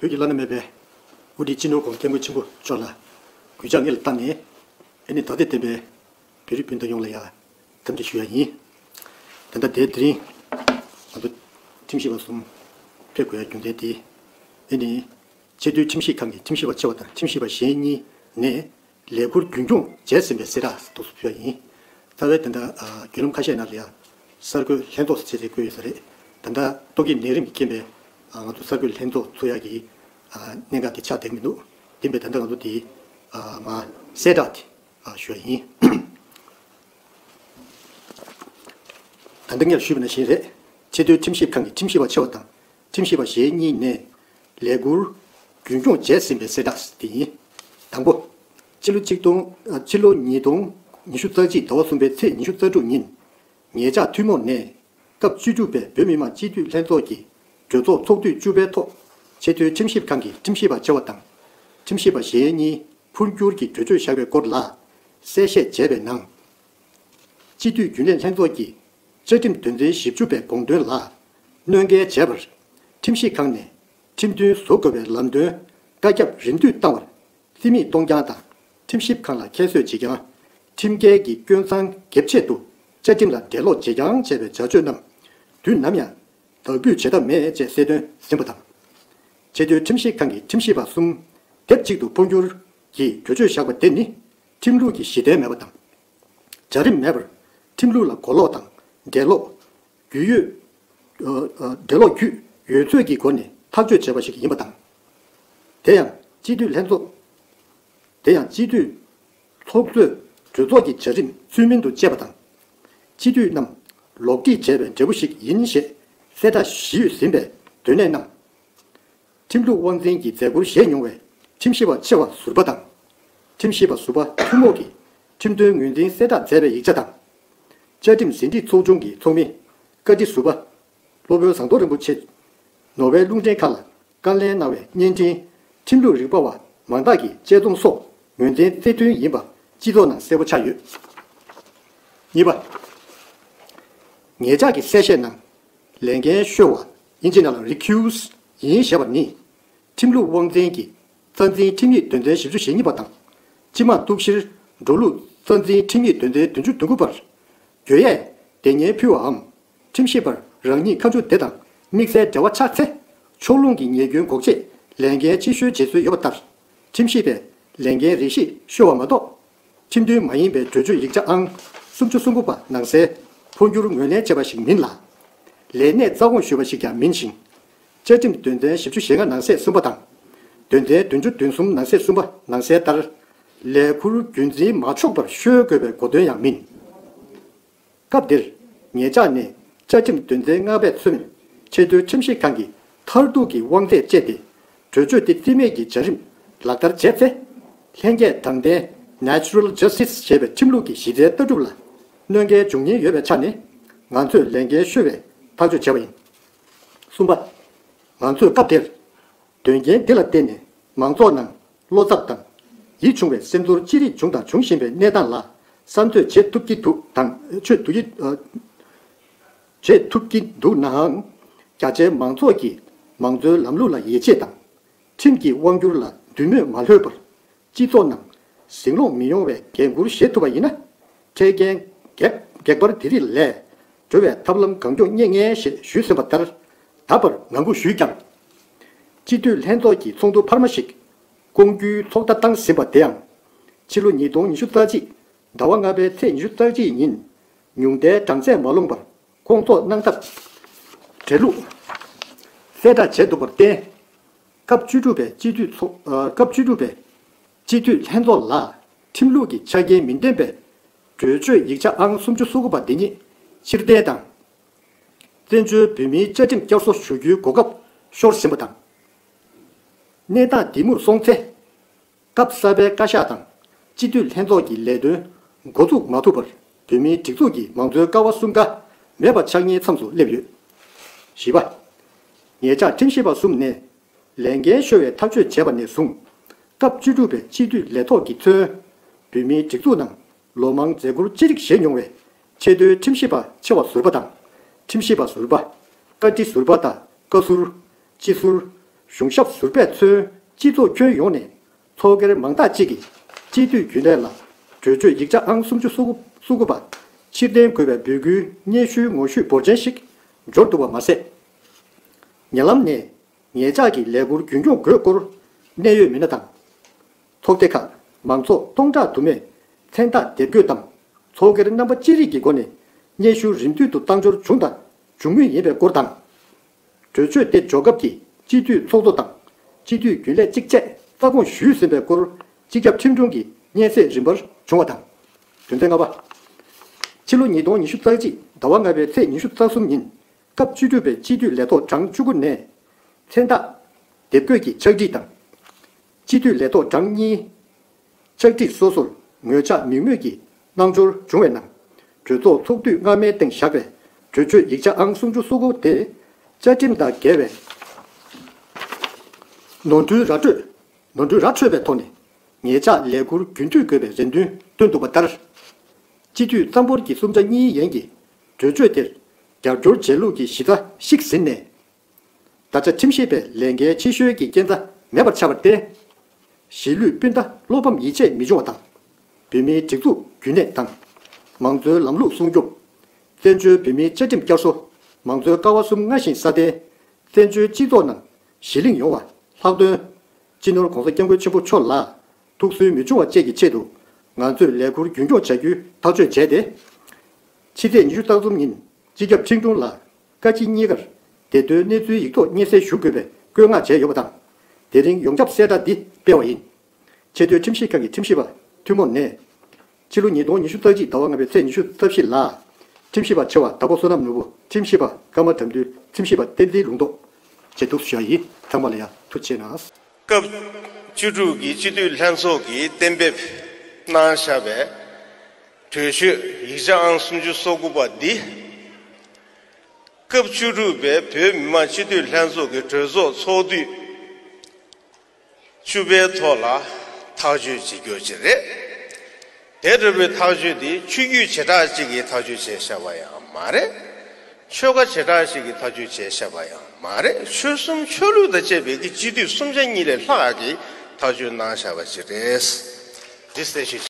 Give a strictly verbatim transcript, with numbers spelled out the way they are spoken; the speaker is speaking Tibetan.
བོད་ཀྱི་བླ་ན་མེད་པའི་དབུ་ཁྲིད་སྤྱི་ནོར་༧གོང་སྐྱབས་མགོན་ཆེན་པོ་མཆོག་ལ་གུས་ཕྱག་སྔོན་ལ་བཏང་ནས། ཨ་ནི་ད་ལྟའི་བསྟན་པའི་བོད་རིགས་སྤུན་ཟླ་ཡོངས་ལ་ཡང་འཚམས་འདྲི་ཞུ་ཡ་ཡིན། ད་ལྟ་དེ་དེ་རིང་ང་ཚོ་ཁྲིམས་ཞིབ་པ་གསུམ་ཕེབས་དགོས་ཡ་རྒྱུ་མཚན་དེ། ཨ་ནི་ཆེས་མཐོའི་ཁྲིམས་ཞིབ་ཁང་གི་ཁྲིམས་ཞིབ་པ་ཆེ་བ་དང་ཁྲིམས་ཞིབ་པ་གཞན་གཉིས་ནས་ལས་ཁུར་རྒྱུན་སྐྱོང་བྱས་ཟིན་པའི་གསལ་བསྒྲགས་ཐོག་སུ་ཕུལ་བ་ཡིན། རྩ་བའི་དེ་འདྲ་ཨ་བརྒྱུད་ལམ་ཁ་ཤས་ནང་ལ་ཡང་གསར་འགོད་ལྷན་ཚོགས་ཟེར་ཏེ་བཀོད་ཡོད་ས་རེད། ད་ལྟ་ཏོག་དབྱིབས་ནད་རིམས་ཀྱི་རྐྱེན་པས་ཨ་ང་ཚོ་གསར་འགོད་ལྷན་ཚོགས་ཚུགས་ཡག་གི་ཨ་གནད་འགག་དེ་ཆགས་བསྡད་མི་འདུག་དེ་འབད་ད་ལྟ་ང་ཚོ་དེ་ཨ་མ་གསལ་བསྒྲགས་དེ་ཨ་ཞུ་བ་ཡིན། ད་ལྟ་ངས་ཞུས་པ་ནང་བཞིན་རེད། ཆེས་མཐོའི་ཁྲིམས་ཞིབ་ཁང་གི་ཁྲིམས་ཞིབ་པ་ཆེ་བ་དང་ཁྲིམས་ཞིབ་པ་གཞན་གཉིས་ནས་ལས་ཁུར་རྒྱུན་སྐྱོང་བྱས་ཟིན་པའི་གསལ་བསྒྲགས་དེ་ཡིན། དང་པོ། ཕྱི་ལོ་གཅིག་སྟོང་ཨ་ཕྱི་ལོ་ཉིས་སྟོང་ཉི་ཤུ་རྩ་གཅིག་ཟླ་བ་གསུམ་པའི་ཚེས་ཉི་ཤུ་རྩ་དྲུག་ཉིན། ཉེ་ཆར་ཐུན་མོང་ནས་སྐབས་བཅུ་དྲུག་པའི་བོད་མི་མང་སྤྱི་འཐུས་ལྷན་ཚོགས་ཀྱི་གྲོས་ཚོགས་ཚོགས་དུས་བཅུ་པའི་ཐོག་ཆེས་མཐོའི་ཁྲིམས་ཞིབ་ཁང་གི་ཁྲིམས་ཞིབ་པ་ཆེ་བ་དང་ཁྲིམས་ཞིབ་པ་གཞན་གཉིས་འཕོ་འགྱུར་གྱི་གྲོས་ཆོད་བཞག་པའི་སྐོར་ལ་གསལ་བཤད་བྱས་པའི་ནང་། སྤྱི་འཐུས་རྒྱུན་ལས་ལྷན་ཚོགས་ཀྱི་བཅའ་ཁྲིམས་དོན་ཚན་བཞི་བཅུ་པའི་དགོངས་དོན་ལ་གནོད་འགེལ་བྱས་པར་ཁྲིམས་ཞིབ་ཁང་ནས་ཁྲིམས་མཐུན་བཟོ་དགོས་པའི་ལམ་སྟོན་བཀའ་ཁྱབ་རིན་བསྡུས་བཏང་བར་རྩིས་མེད་གཏོང་རྐྱང་དང་ཁྲིམས་ཞིབ་ཁང་ལ་ཁྱད་གསོད་བྱེད་རྐྱང་། ཁྲིམས་འགལ་གྱི་སྐྱོན་མཚང་འགེབས་ཆེད་དུ་བཅའ་ཁྲིམས་ལ་འགྲེལ་ལོག་བྱེད་རྐྱང་བྱས་པའི་བྱ་སྤྱོད་རྣམས་དུས་ནམ་ཡང་དག་འབུད་བྱེད་ཐབས་མེད་ཅེས་གསལ་སྟོན་ཟིན་པ་དང་། ཆེས་མཐོའི་ཁྲིམས་ཞིབ་ཁང་གི་ཁྲིམས་ཞིབ་པ་གསུམ་སྡེབ་གཅིག་ཏུ་འཕོ་འགྱུར་གྱི་གྲོས་ཆོད་བཞག་པ་དེ་ནི་ཁྲིམས་ལུགས་ཀྱི་གཞི་རྟེན་མེད་པ་དང་། བྱ་རིམ་མེད་པར་ཁྲིམས་ལུགས་ལ་གོ་ལོག་དང་འགྲེལ་ལོག་རྒྱུས་ཡོད། ཨ་ཨ་འགྲེལ་ལོག་རྒྱུས་ཡོད་ཚོད་ཀྱི་སྒོ་ནས་ཐག་གཅོད་བྱས་པ་ཞིག་ཡིན་པ་དང་། དེ་ཡང་སྤྱི་འཐུས་ལྷན་ཚོགས། དེ་ཡང་སྤྱི་འཐུས་ཚོགས་གཙོས་གྲོས་ཚོགས་ཀྱི་བྱ་རིམ་ཚུལ་མིན་དུ་སྤྱད་པ་དང་། སྤྱི་འཐུས་རྣམས་ལོག་སྒྲིག་བྱས་པའི་འབྲས་བུ་ཞིག་ཡིན་ཞེས་གསལ་བསྒྲགས་ཞུས་ཟིན་པའི་དོན་གནད་རྣམས། ཁྲིམས་ལུགས་དབང་འཛིན་གྱི་མཛད་ཁུར་བཞེས་མྱོང་བའི་ཁྲིམས་ཞིབ་པ་ཆེ་བ་ཟུར་པ་དང་། ཁྲིམས་ཞིབ་པ་ཟུར་པ་ཐུན་མོང་གིས་ཁྲིམས་དོན་ངོས་འཛིན་གསལ་བསྒྲགས་མཛད་པའི་ཡིག་ཆ་དང་། བཅའ་ཁྲིམས་ཟིན་བྲིས་ཚོགས་ཆུང་གི་ཚོགས་མི། བཀའ་ཁྲི་ཟུར་པ། སློབ་དཔོན་ཟམ་གདོང་རིན་པོ་ཆེ། ནོར་ཝེ་རླུང་འཕྲིན་ཁང་ལ་བཀའ་ལན་གནང་བའི་བརྙན་འཕྲིན། ཁྲིམས་ལུགས་རིག་པ་བ་མང་དག་གི་དཔྱད་རྩོམ་སོགས་ངོས་འཛིན་གསལ་སྟོན་ཡིན་པ་སྤྱི་ཚོགས་ནང་གསལ་པོ་ཆགས་ཡོད། གཉིས་པ། ཉེ་ཆར་གྱི་གསལ་བཤད་ནང་ལས་འགན་ཤོར་བ་ཨིན་ཇི་ནང་ལ་recuse ཡིན་ཞེས་པ་ནི། ཁྲིམས་ལུགས་དབང་འཛིན་གྱི་རྩ་འཛིན་ཁྲིམས་ཡིག་དོན་ཚན་བཞི་བཅུ་ཞེ་གཉིས་པ་དང་། སྤྱི་དམངས་གཏུག་བཤེར་འགྲོ་ལུགས་རྩ་འཛིན་ཁྲིམས་ཡིག་དོན་ཚན་བདུན་ཅུ་དོན་དགུ་པར་གྱོད་ཡས་སྡེ་ཉེན་ཕུལ་བའམ་ཁྲིམས་ཞིབ་པར་རང་ཉིད་ཁ་མཆུ་དེ་དང་དམིགས་བསལ་འབྲེལ་བ་ཆགས་ཚེ་ཕྱོགས་ལྷུང་གི་ཉེས་སྐྱོན་འགོག་ཆེད་ལས་འགན་ཕྱིར་བཤོལ་བྱེད་སྲོལ་ཡོད་པ་ལྟར། ཁྲིམས་ཞིབ་པས་ལས་འགན་རེ་ཞིག་བཤོལ་བ་མ་གཏོགས། ཁྲིམས་མཐུན་མ་ཡིན་པའི་གྲོས་ཆོད་ཡིག་ཆ་ཨང་སུམ་ཅུ་སོ་དགུ་པ་ནང་གསལ་འཕོ་འགྱུར་ངོས་ལེན་བྱས་པ་ཞིག་མིན་ལ། ལས་གནས་རྩ་དགོངས་ཞུས་པ་ཞིག་ཀྱང་མིན་ཞིང་། བཅའ་ཁྲིམས་དོན་ཚན་བཞི་བཅུ་ཞེ་ལྔ་ནང་གསལ་གསུམ་པ་དང་། དོན་ཚན་བདུན་ཅུ་དོན་གསུམ་ནང་གསལ་གསུམ་པ་ནང་གསལ་ལྟར། ལས་ཁུར་རྒྱུན་འཛིན་མ་ཆོག་པར་བཤོལ་དགོས་པའི་གོ་དོན་ཡང་མིན། སྐབས་འདིར་ཉེ་ཆར་ནས་བཅའ་ཁྲིམས་དོན་ཚན་ལྔ་པས་མཚོན་ཆེས་མཐོའི་ཁྲིམས་ཞིབ་ཁང་གི་མཐར་ཐུག་གི་དབང་ཚད་སྤྱད་དེ་གྲོས་ཆོད་དེ་རྩིས་མེད་ཀྱི་བྱ་རིམ་ལག་བསྟར་བྱས་ཚེ། ལྷན་སྐྱེས་དྲང་བདེན་natural justice ཞེས་པའི་ཁྲིམས་ལུགས་ཀྱི་གཞི་རྩའི་ལྟ་གྲུབ་ལ་གནོད་འགལ་འབྱུང་ཉེན་ཡོད་པའི་ཆ་ནས་ང་ཚོས་ལས་འགན་བཤོལ་བའི་ཐག་གཅོད་བྱས་པ་ཡིན། གསུམ་པ། ང་ཚོས་སྐབས་དེར། དོན་རྐྱེན་འདི་ལ་བརྟེན་ནས་མང་ཚོགས་ནང་བློ་འཚབ་དང་ཡིད་ཆུང་བའི་སེམས་ཚོར་ཅི་རིགས་བྱུང་དང་འབྱུང་བཞིན་པའི་གནས་སྟངས་ལ་བསམ་ཚོད་བྱེད་ཐུབ་ཀྱི་འདུག་དང་ཆོད་ཐུབ་ཀྱི་ཨ། བྱེད་ཐུབ་ཀྱི་འདུག་ནའང་། རྒྱ་ཆེའི་མང་ཚོགས་ཀྱིས་མང་གཙོའི་ལམ་ལུགས་ལ་ཡིད་ཆེས་དང་། ཁྲིམས་ཀྱི་དབང་སྒྱུར་ལ་འདུན་མོས་མ་ལྷོད་པར། སྤྱི་ཚོགས་ནང་ཟིང་སློང་མི་ཡོང་བའི་འགན་འཁུར་བཞེས་ཐུབ་པ་ཡིན་ན། འཕྲལ་རྐྱེན་གེགས་གེགས་བར་དེ་རིགས་ལས་སྒྲོལ་བའི་ཐབས་ལམ་གང་མགྱོགས་རྙེད་ངེས་ཞེས་ཞུས་ཟིན་པ་ལྟར། ད་བར་ངང་སྒུག་ཞུས་ཀྱང་། སྤྱི་འཐུས་ལྷན་ཚོགས་ཀྱི་ཚོགས་འདུ་འཕར་མ་ཞིག་སྐོང་རྒྱུའི་ཚོགས་བརྡ་བཏང་ཟིན་པ་དེའང་། ཕྱི་ལོ་ཉིས་སྟོང་ཉི་ཤུ་རྩ་གཅིག་ཟླ་བ་ལྔ་པའི་ཚེས་ཉི་ཤུ་རྩ་གཅིག་ཉིན་ཉུང་མཐའི་གྲངས་ཚད་མ་ལོངས་པར་སྐོང་ཚོགས་གནང་ཐབས་འབྲེལ་ལུགས་གསལ་བསྒྲགས་བྱས་འདུག་པར་བརྟེན། སྐབས་བཅུ་དྲུག་པའི་སྤྱི་འཐུས་ཚོགས་ཨ། སྐབས་བཅུ་དྲུག་པའི་སྤྱི་འཐུས་ལྷན་ཚོགས་ལ་ཁྲིམས་ལུགས་ཀྱི་ཆ་རྐྱེན་མི་ལྡན་པའི་གྲོས་ཆོད་ཡིག་ཆ་ཨང་སུམ་ཅུ་སོ་དགུ་པ་འདི་ཉིད་ཕྱིར་འཐེན་དང་། བཙན་བྱོལ་བོད་མིའི་བཅའ་ཁྲིམས་བསྐྱར་གསོ་ཞུ་རྒྱུའི་གོ་སྐབས་ཤོར་ཟིན་པ་དང་། གནས་སྟངས་འདི་མུར་སོང་ཚེ། སྐབས་གསར་པའི་བཀའ་ཤག་དང་སྤྱི་འཐུས་ལྷན་ཚོགས་ཀྱི་ལས་དོན་འགོ་འཛུགས་མ་ཐུབ་པར་བོད་མིའི་སྒྲིག་འཛུགས་ཀྱི་མང་གཙོའི་ཀ་བ་གསུམ་ཀ་མེད་པ་ཆགས་ངེས་མཚམས་སུ་སླེབས་ཡོད། བཞི་པ། ཉེ་ཆར་ཁྲིམས་ཞིབ་པ་གསུམ་ནས་ལས་འགན་ཤོར་བའི་ཐག་གཅོད་བྱས་པ་ནས་བཟུང་། སྐབས་བཅུ་དྲུག་པའི་སྤྱི་འཐུས་ལས་ཐོག་གིས་མཚོན། བོད་མིའི་སྒྲིག་འཛུགས་ནང་ལོ་མང་མཛད་ཁུར་ཅི་རིགས་བཞེས་མྱོང་བའི་ཆེས་མཐོའི་ཁྲིམས་ཞིབ་པ་ཆེ་བ་ཟུར་པ་དང་། ཁྲིམས་ཞིབ་པ་ཟུར་པ། བཀའ་ཁྲི་ཟུར་པ་དང་བཀའ་ཟུར། སྤྱི་ཟུར། གཞུང་ཞབས་ཟུར་པས་མཚོན་སྤྱི་ཚོགས་ཁྱོན་ཡོངས་ནས་ཚོགས་སྒེར་མང་དག་ཅིག་གིས་སྤྱི་འཐུས་རྒྱུན་ལས་ལ་གྲོས་ཆོད་ཡིག་ཆ་ཨང་སུམ་ཅུ་སོ་དགུ་པ་ཕྱིར་འཐེན་དགོས་པའི་འབོད་སྐུལ་སྙན་ཞུའི་ངོ་བཤུས་འབོར་ཆེན་ཞིག་འབྱོར་འདུག་པ་མ་ཟད། ཉེ་ལམ་ནས་ཉེ་ཆར་གྱི་ལས་འཁུར་རྒྱུན་སྐྱོང་དགོས་སྐོར་གནད་ཡོད་མི་སྣ་དང་། ཚོགས་སྡེ་ཁག་མང་ཚོགས་སྟོང་ཕྲག་དུ་མས་མཚན་རྟགས་དེབ་འགོད་དམ་ཚོགས་སྒེར་རྣམ་པ་ཅི་རིགས་ཀྱི་སྒོ་ནས་སྙན་ཞུ་རིན་བསྡུས་དུ་བཏང་འབྱོར་བྱུང་དང་འབྱུང་མུས་ཡིན་པའི་སྐོར་དང་། གྲོས་ཆོད་དེ་འཇོག་སྐབས་ཀྱི་སྤྱི་འཐུས་ཚོགས་གཙོ་དང་སྤྱི་འཐུས་རྒྱུན་ལས་གཅིག་བཅས་རྩ་དགོངས་ཞུས་ཟིན་པའི་སྐོར་སྤྱི་ཁྱབ་ཁྲིམས་དྲུང་གི་སྙན་སེང་རིམ་པར་བྱུང་བ་དང་། དོན་ཚན་ལྔ་པ། ཕྱི་ལོ་ཉིས་སྟོང་ཉི་ཤུ་རྩ་གཅིག་ཟླ་བ་ལྔ་པའི་ཚེས་ཉི་ཤུ་རྩ་གསུམ་ཉིན་སྐབས་བཅུ་དྲུག་པའི་སྤྱི་འཐུས་ལས་ཐོག་གྲངས་བཅུ་དགུ་ནས་མཚན་རྟགས་དེབ་འགོད་ཀྱི་ཕྱག་བྲིས་དང་། སྤྱི་འཐུས་ལས་ཐོག་གྲངས་གཉིས་ཕྱག་བྲིས་སོ་སོར་ངོས་ཆ་མིང་མོས་ཀྱིས་གནང་འབྱོར་བྱུང་བའི་ནང་། གྲོས་ཚོགས་ཚོགས་དུས་སྔ་མའི་སྟེང་བཞག་པའི་གྲོས་ཆོད་ཡིག་ཆ་ཨང་སུམ་ཅུ་སོ་དགུ་དེ་བཅའ་ཁྲིམས་དང་འགལ་བའི་ནོར་འཁྲུལ་ར་སྤྲོད། ནོར་འཁྲུལ་ར་འཕྲོད་པའི་ཐོག་ནས་ཉེ་ཆར་ལས་འཁུར་རྒྱུན་མཐུད་དགོས་པའི་རེ་འདུན་བཏོན་འདུག་པ་ལྟར། སྤྱི་འཐུས་གཙང་པོར་གྱི་གསུམ་ཆ་གཉིས་ཡན་གྱིས་གྲོས་ཆོད་དེར་རྒྱབ་སྐྱོར་བྱས་ལུགས་ཀྱི་གཞི་རྩ་བཤིག་ཟིན་ནས། ད་ཆ་ཁྲིམས་ཞིབ་པའི་ལས་འགན་ཆེ་ཤོས་ཀྱི་རྐྱེན་རྩ་མེད་པར་ཆགས་པར་བརྟེན། གཞིས་ལུས་སྤུན་ཟླ་བློ་ཕམ་ཡིད་ཆེས་མི་འབྱུང་བ་དང་། བོད་མིའི་སྒྲིག་འཛུགས་རྒྱུན་གནས་དང་། མང་གཙོའི་ལམ་ལུགས་སྲུང་སྐྱོབ། བཙན་བྱོལ་བོད་མིའི་བཅའ་ཁྲིམས་བསྐྱར་གསོ། མང་གཙོའི་ཀ་བ་གསུམ་སྔར་བཞིན་སྲ་བརྟན། བཙན་བྱོལ་སྤྱི་ཚོགས་ནང་གཞི་ལྷིང་ཡོང་བ། ལྷག་དོན། སྤྱི་ནོར་༸གོང་ས་༸སྐྱབས་མགོན་ཆེན་པོ་མཆོག་ལ་ཐུགས་སུན་མི་འབྱུང་བ་བཅས་ཀྱི་ཆེད་དུ་ང་ཚོས་ལས་འཁུར་རྒྱུན་སྐྱོང་བྱ་རྒྱུའི་ཐག་གཅོད་བྱས་ཏེ། ཕྱི་ཚེས་ཉི་ཤུ་རྩ་གསུམ་ཉིན་སྤྱི་ཁྱབ་ཁྲིམས་དྲུང་ལ་བཀའ་སྤྱི་གཉིས་ཀར་དེ་དོན་གནས་ཚུལ་ཡིག་ཐོག་སྙན་སེང་ཞུ་དགོས་པའི་བཀོད་མངགས་བྱས་ཡོད་པ་དང་། དེ་རིང་ཡོངས་ཁྱབ་གསལ་བསྒྲགས་འདི་སྤེལ་བ་ཡིན། ཆེས་མཐོའི་ཁྲིམས་ཞིབ་ཁང་གི་ཁྲིམས་ཞིབ་པ་ཐུན་མོང་ནས། ཕྱི་ལོ་ཉིས་སྟོང་ཉི་ཤུ་རྩ་གཅིག་ཟླ་བ་ལྔ་པའི་ཚེས་ཉི་ཤུ་རྩ་བཞི་ལ། ཁྲིམས་ཞིབ་པ་ཆེ་བ་དྭགས་པོ་བསོད་ནམས་ནོར་བུ། ཁྲིམས་ཞིབ་པ་ཀརྨ་དགྲ་འདུལ། ཁྲིམས་ཞིབ་པ་བསྟན་འཛིན་ལུང་རྟོགས། བཅས་འདུག་ཞུ་བ་ཡིན། ཚང་མ་ལ་ཡང་ཐུགས་རྗེ་གནང་། སྐབས་བཅུ་དྲུག་གི་སྤྱི་འཐུས་ལྷན་ཚོགས་ཀྱིས་གཏན་འབེབས་གནང་བཞག་པའི་གྲོས་ཆོད་ཡིག་ཆ་ཨང་སུམ་ཅུ་སོ་དགུ་པ་འདི། སྐབས་བཅུ་དྲུག་པའི་བོད་མི་མང་སྤྱི་འཐུས་ལྷན་ཚོགས་ཀྱི་གྲོས་ཚོགས་ཚོགས་དུས་བཅུ་པའི་ཐོག་ལ་ཐག་གཅོད་བྱེད་རྒྱུ་ཅིག་རེད། དེ་འདྲ་བའི་ཐག་གཅོད་འདི་ཆོས་བརྒྱུད་བྱེ་བྲག་ཅིག་གིས་ཐག་གཅོད་བྱས་བཞག་པ་ཡང་མ་རེད། ཆོལ་ཁ་བྱེ་བྲག་ཅིག་གིས་ཐག་གཅོད་བྱས་བཞག་པ་ཡང་མ་རེད། ཆོལ་གསུམ་ཆོས་ལུགས་དང་བཅས་པའི་གི་སྤྱི་འཐུས་གསུམ་ཆ་གཉིས་ལས་ལྷག་གིས་ཐག་གཅོད་གནང་བཞག་པ་ཅིག་རེད། འདི་གསལ་བཤད།